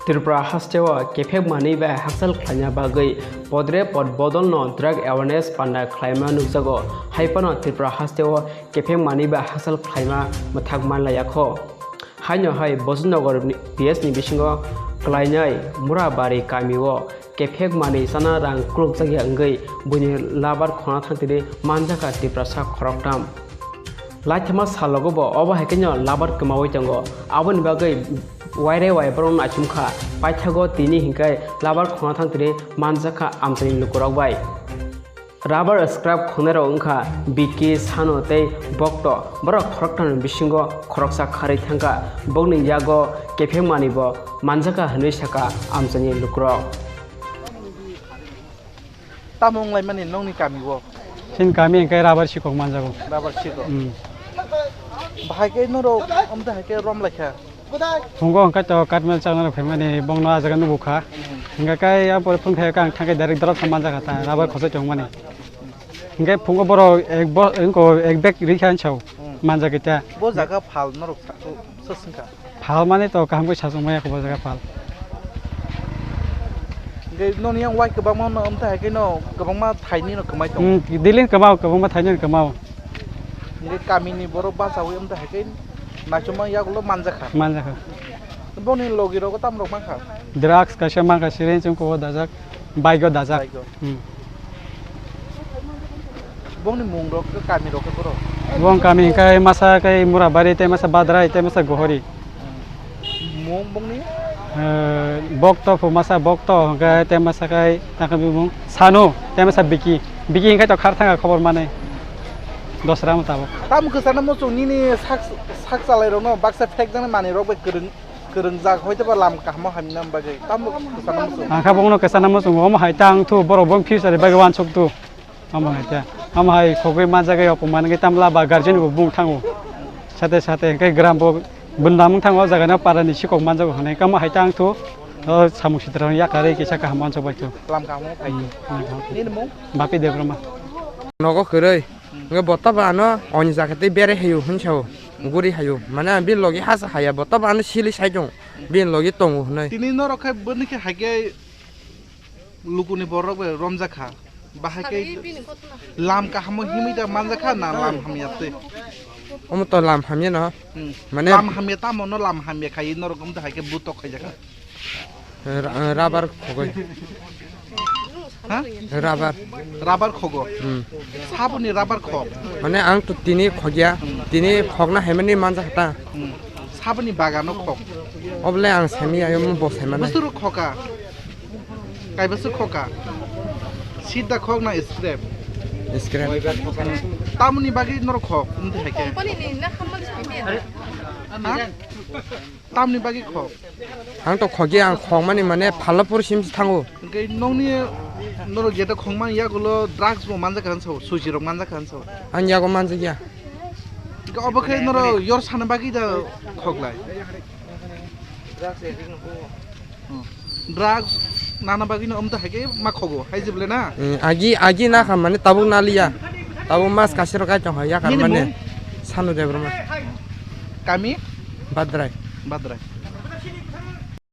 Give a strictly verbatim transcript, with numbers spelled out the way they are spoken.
Tripura hasteo kephek manwi bai hakchal khlaina bagwi podre pod bodolno drug awareness panda khlaima nukjago. Hai phano Tripura hasteo kephek manwi bai hakchal khlaima mwthak manlaiya kho. Haino hai Bojinagar P S ni bisingo kwlainai Murabari kamio kephek manwi chana rang kulukjakya wngwi buini labar khona thangtini manjakha Tiprasa khoroktham. Laithama salogo bo obo hai kheno labar kwmawi tongo. Aboni bagwi waire wai borok naisum kha. Paithago tini hinkhai labar khona thangtini manjakha amchaini lukurok bai. Rubber scrap khongnai rok wngkha Biki, Sano tei Bokto. Borok khoroktham ni bisingo khoroksa kharwi thangkha. Bokni yago kephek manwi bo manjakha hwnwi sakha amchaini lukurok. Tamo wnglaimani nongni kami o? Chini kami hwnkhe rubber sikok manjago. Rubber sikok. Hmm. Bahai khe norok amtwi hai khe rom laikha. Phungo hwnkhe to katmel chakna rok phaimani bongno ah jaga nukukha. Hmm. Hwnkhe kai ah pore phung thai khe ang thangkhe direct dorok manjakha ta rubber khosoi tongmani. Hwnkhe phungo borok ek bo-, wngko ek bag rikha hinsa o. Hmm. Manjak khe ta. Bo jaga phal norok sa-, sasingkha. Phal mani to kaham khe sachung maya khe bo jaga phal. Hwnkhe noni yang wai kwbangma no wngta hai khe no kwbangma thaini no kwmai tongo. Hmm, daily kwmao, kwbangma thaini no kwmao. Hwnkhe kamini borok bachawi wngta hai khe naichomma yagulo manjakha. Manjakha. Boni logi rogo tamo rok mankha? Drugs kaisa mankha, syringe wngkha o dajak. Bike o dajak. Bike o. Hmm. Bongni mung rok khe kami rok khe borok? Bong kami hwnkhe masa khe Murabari tei masa Badrai tei masa Gohori. Mung bongni? Eh, Bokto phu masa Bokto hwnkhe tei masa khe takhe bumung Sanu tei masa Biki. Biki hwnkhe to khar thanga khobor mane. Dosra mutabok. Tamo kwchana muchung nini sak, sak chalai rokno baksa phek jana manwi rok bai kwrwng. Kwrwngjak, hoitoba lam kahamo hamya bagwi tamo kwchana muchung. Ang kha bongno kwchana muchungo, omo hai ta wng thu, borok bo future ni bagwi uansuk thu. Omo hai ta, omo hai khogwi manjak, opman wngwi tamla ba guardian bo bung thango. Sate sate hwnkhe gram bo bwndam wng thango, o jaga no para ni sikok manjago hwnwi, omo hai ta wng thu, o samung sitra yakarwi kisa kaham uansuk bai thu. Lam kahamo phai. Hmm, hmm, hmm. Nini mung? Bapi Debbarma. Nogo kwrwi. Hwnkhe bo tabo ano oni jaga tei berai haio hwnwi sao, guri haio. Mane ang bini logi hasa haya, bo tabo ano sili sai tongo, bini logi tongo hwnwi. Tini norok khai bwrwni khe hai khe lukuni borok bai romjak kha. Bahai khe lam kahamo himwi da manjak kha na lam hamya twi? Omo to lam hamya no. Hmm. Mane lam hamya tamo no lam hamya khai norok wngtwi hai khe butok khaijak kha. Ra-, rubber khogwi. Ha? Rubber. Rubber khogo. Hmm. Saboni rubber khok. Mane ang to tini khogya, tini khokna haimani manjak ta. Hmm. Saboni bagano khok. Oble ang semi ayo mo bo saimane. Busuru khoka. Kaibasu khoka. Sida khok na scrap. Scrap. Tamoni bagwi norok khok, wngte hai khe. Company ni na khamani simi. Ha? Tamni bagwi khok? Ang to khogya, ang khokmani mane Phalapur sim thango. Hwnkhe nokni norok jeto khokmani yagulo drugs bo manjak kha hinso, suji rok manjak kha hinso. Ang yago manjakya. Hwnkhe obo khe norok yor sana bagwi da khoklai. Hmm. Drugs nana bagwi no omta hai khe ma khogo, hai jebole na? Hmm, agi, agi na kha mane tabuk na liya. Tabuk mas kasiro kai tong ha yakar mane. Nini mung? Sanu Debbarma. Kami? Badrai. Badrai.